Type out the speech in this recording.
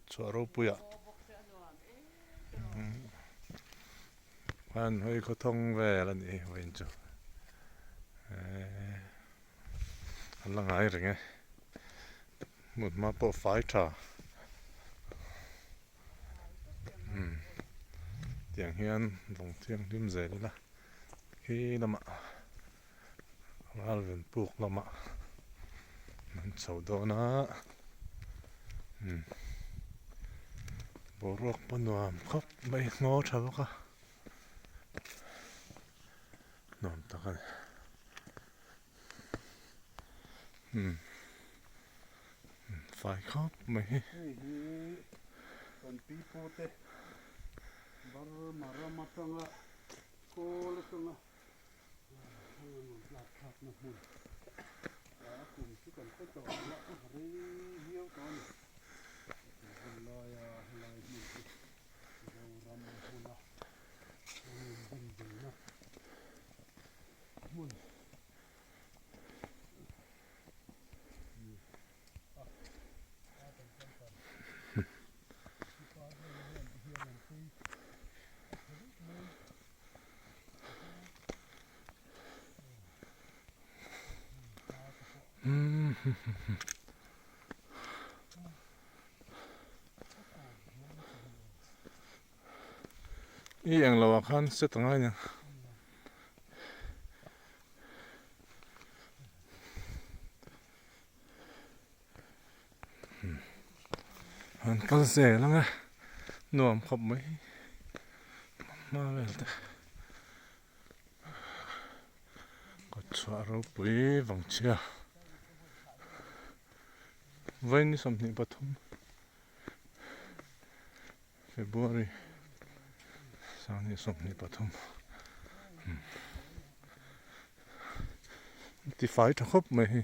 Kawt chhuah ropuiah khan hei khawthawng vel a nih hi vawiin chu eee an la ngai reng e hmun hma pawh fai tha umm tiang hian lawng thianghlim zel ila khi lamah Ralven puk lamah an chho dawn a umm boruak pawh nuam khawp mai ngaw tha bawk a nuam tak a ni umm fai khawp mai hi. Hei hi kan pipute Burma ram atanga kawl atanga I eng lo ah khan set a ngai nia. An kal zel ang e nuam khawp mai hma vel te kawt chhuah ropui vang chhia vawiin 23 February 2023 tifai tha khawp mai hi.